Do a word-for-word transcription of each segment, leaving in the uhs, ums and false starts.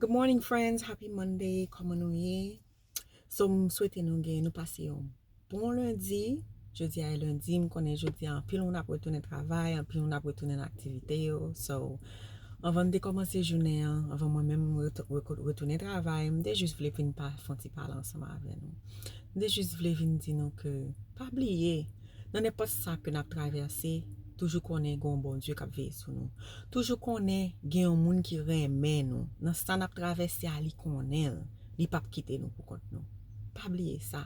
Good morning, friends. Happy Monday. Kòman nou ye? So, m swete nou gen, nou pase yon bon lendi. Jodi a e lendi, m konnen jodi a anpil moun ap retounen travay, anpil moun ap retounen nan aktivite yo. So, anvan m te kòmanse jounen an, anvan mwen menm m retou- retou- retounen travay, m te jis vle vin pa fè yon ti pale ansanm avè nou. M te jis vle vin di nou ke pa bliye, nan nenpòt sa ke n ap travèse, toujou konnen gen yon Bondye k ap veye sou nou. Toujou konnen gen yon moun ki renmen nou. Nan sa n ap travèse a, li konnen l. Li p ap kite nou pou kont nou. Pa bliye sa.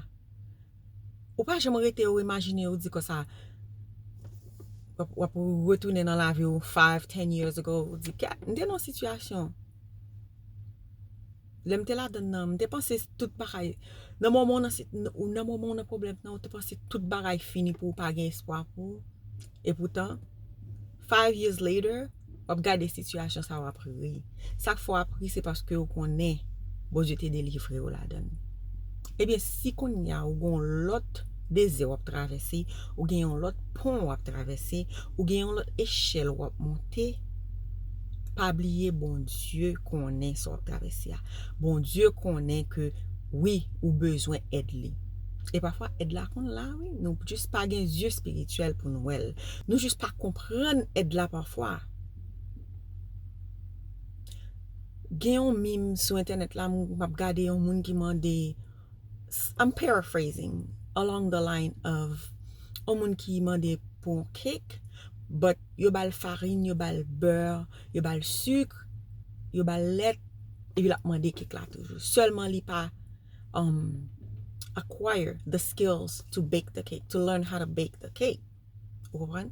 Ou pa janm rete ou imajine ou di konsa, w ap, w ap retounen nan lavi ou five, ten years ago, ou di, "Kèt, m te nan yon sitiyasyon. Lè m te ladan nan, m te panse tout bagay, nan moman w nan si- ou nan moman w nan pwoblèm nan, ou te panse tout bagay fini pou ou, pa gen espwa pou ou." Epoutan, five years later, w ap gade sitiyasyon sa, w ap ri. Sa k fè w ap ri, se paske ou konnen Bondye te delivre w ladan l. Ebyen, si kounye a ou gen yon lòt dezè w ap travèse, ou gen yon lòt pon w ap travèse, ou gen yon lòt echèl w ap monte, pa bliye Bondye konnen sa w ap travèse a. Bondye konnen ke wi, ou bezwen èd li. E pafwa, èd la konn la, wi. Nou jis pa gen zye espirityèl pou n wè l. Nou jis pa konprann èd la pafwa. Gen yon meme sou entènèt la, m m ap gade yon moun ki mande, I'm paraphrasing, along the line of, yon moun ki mande pou yon cake, but yo ba l farin, yo ba l bè, yo ba l sik, yo ba l lèt, epi l ap mande cake la toujou. Sèlman li pa um, acquire the skills to bake the cake, to learn how to bake the cake. Ou konprann?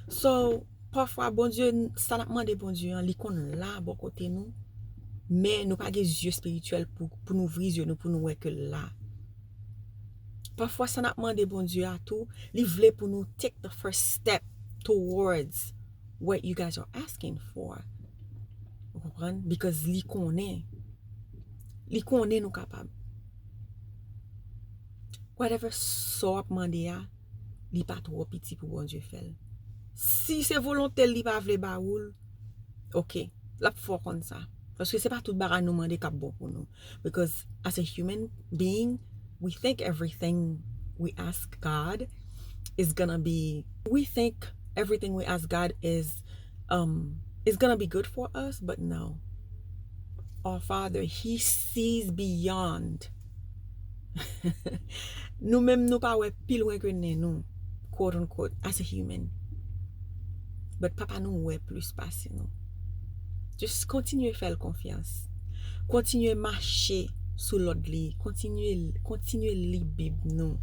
So, pafwa, Bondye, sa n ap mande Bondye an, li konn la bò kote nou, men nou pa gen zye espirityèl pou, pou nou ouvri zye nou, pou nou wè ke l la. Pafwa, sa n ap mande Bondye a tou, li vle pou nou take the first step towards what you guys are asking for. Ou konprann? Because li konnen. Li konnen nou kapab. Whatever sa w ap mande a, li pa twò piti pou Bondye fè l. Si se volonte l, li pa vle ba ou l, ok, l ap fè w konn sa. Paske se pa tout bagay nou mande k ap bon pou nou. Because as a human being, we think everything we ask God is gonna be, we think everything we ask God is, um, is gonna be good for us, but no. Our Father, He sees beyond. Nou menm, nou pa wè pi lwen ke nen nou, quote unquote, as a human. But papa nou wè plis pase nou. Just kontinye fè l konfyans. Kontinye mache sou lòd li. Kontinye, kontinye li Bib nou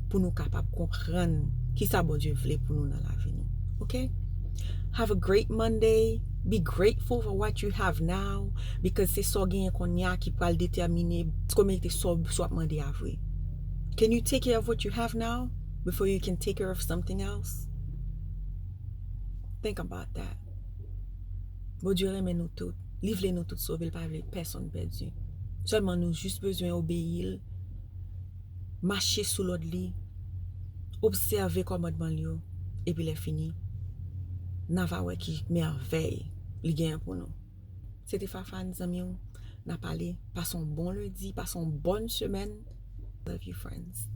pou nou kapab konprann kisa Bondye vle pou nou nan lavi nou. Ok? Have a great Monday. Be grateful for what you have now, because se sa w genyen kounye a ki pral detèmine konbyen te sa w sa w ap mande a vre. Can you take care of what you have now before you can take care of something else? Think about that. Bondye renmen nou tout. Li vle nou tout sove, li pa vle pèsonn pèdi. Sèlman nou jis bezwen obeyi l, mache sou lòd li, obsève kòmandman l yo, epi lè fini, n a va wè ki mèvèy li genyen pou nou. Se te Fafane, zanmi w. N a pale. Pase yon bon lendi, pase yon bòn semèn. Love you, friends.